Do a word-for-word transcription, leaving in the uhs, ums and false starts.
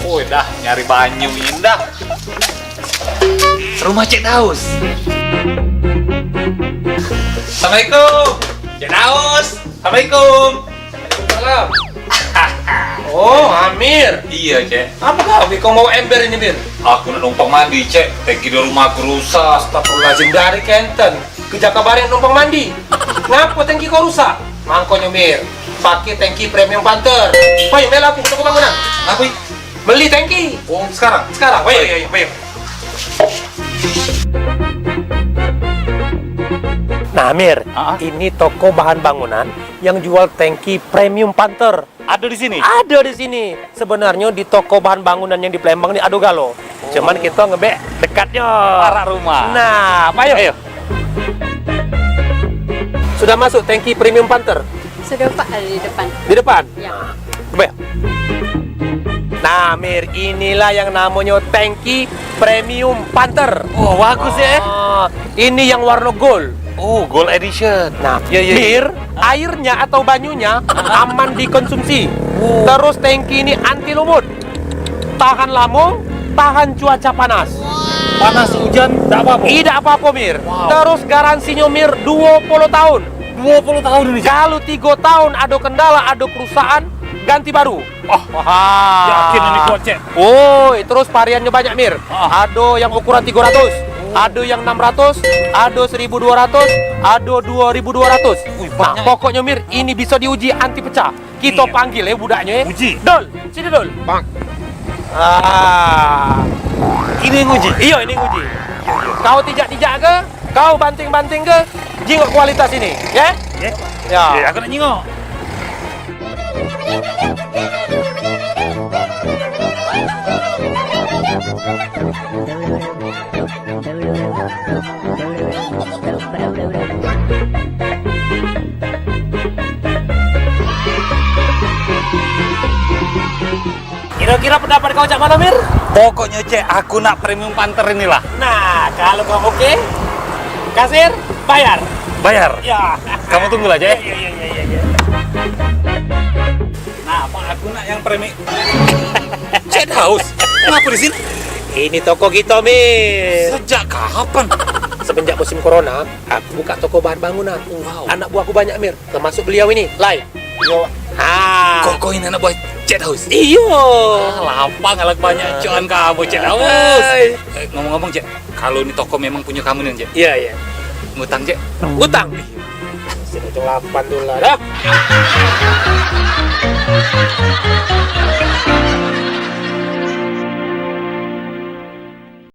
Woi, dah nyari banyu indah. Rumah Cek Daus. Assalamualaikum. Cek Daus. Assalamualaikum. Salam. Oh, Amir. Iya, Cek. Apa kau, Mir? Kau bawa ember ini, Mir? Aku nak numpang mandi, Cek. Tangki di rumah aku rusak. Astagfirullahaladzim, dari kenten. Kejaka bareng numpang mandi. Ngapo tangki kau rusak? Mangkonyo, Mir, pakai tangki premium Panther. Payo, melo aku ke toko bangunan. Ngapo? Beli tangki. Oh, sekarang? Sekarang. Payo, payo, payo. Nah, Mir, ah, ah, ini toko bahan bangunan yang jual tangki premium Panther. Ado di sini? Ado di sini. Sebenarnyo di toko bahan bangunan yang di Palembang ni ado galo. Cuman kito ngebek dekatnyo. Parak rumah. Nah, payo. Ayo. Sudah masuk tangki premium Panther? Sudah, Pak, ada di depan. Di depan? Ya. Coba ya. Nah, Mir, inilah yang namonyo tangki premium Panther. Oh, bagus ya. Oh, ini yang warna gold. Oh, gold edition. Nah, ya, ya, ya. Mir, airnya atau banyunya aman dikonsumsi. Oh. Terus tangki ini anti lumut. Tahan lamo, tahan cuaca panas. Panas, hujan, dak apa-apa? Idak apa-apa, Mir. Wow. Terus garansinyo, Mir, duo puluh tahun. Duo puluh tahun ini, Cek? Kalu tigo tahun ado kendala, ado kerusakan, ganti baru. Oh, wah, yakin ini kuat, Cek? Woi, terus variannyo banyak, Mir. Ah. Ado yang ukuran tigo ratus, ado yang enam ratus, ado seribu dua ratus, ado dua ribu dua ratus. Wih, nah, banyak. Pokoknyo, Mir, ini biso diuji anti pecah. Kito panggil, eh, budaknyo, eh. Uji. Dul, sini, Dul. Bang. Ah. Ini nguji? Iyo, ini nguji. Kau tijak-tijak ke, kau banting-banting ke, jingok kualitas ini, ya? Ya. Ya. Ya, aku nak nyingok. Kira-kira pendapat kau cak mano, Mir? Pokoknyo, Cek, aku nak premium Panther inilah. Nah, kalu kau oke, kasir, bayar. Bayar? Ya. Kamu tunggulah, Cek. Ya, ya, ya, ya, ya. Nah, Pak, aku nak yang premi. Cek Daus, ngapo di sini? Ini toko kito, Mir. Sejak kapan? Semenjak musim corona, aku buka toko bahan bangunan. Wow. Anak buahku banyak, Mir. Termasuk beliau ini, Lai. Yo. Ah. Koko ini anak buah Cek Daus? Iyo. Ah, lapang, alak banyak coan kamu, Cek Daus. Hai. Eh, ngomong-ngomong, Cek, kalu ini toko memang punyo kamu nih, Cek? Iya, iya. Ngutang, Cek? Ngutang? Sini, cong lapan dolar. Dah.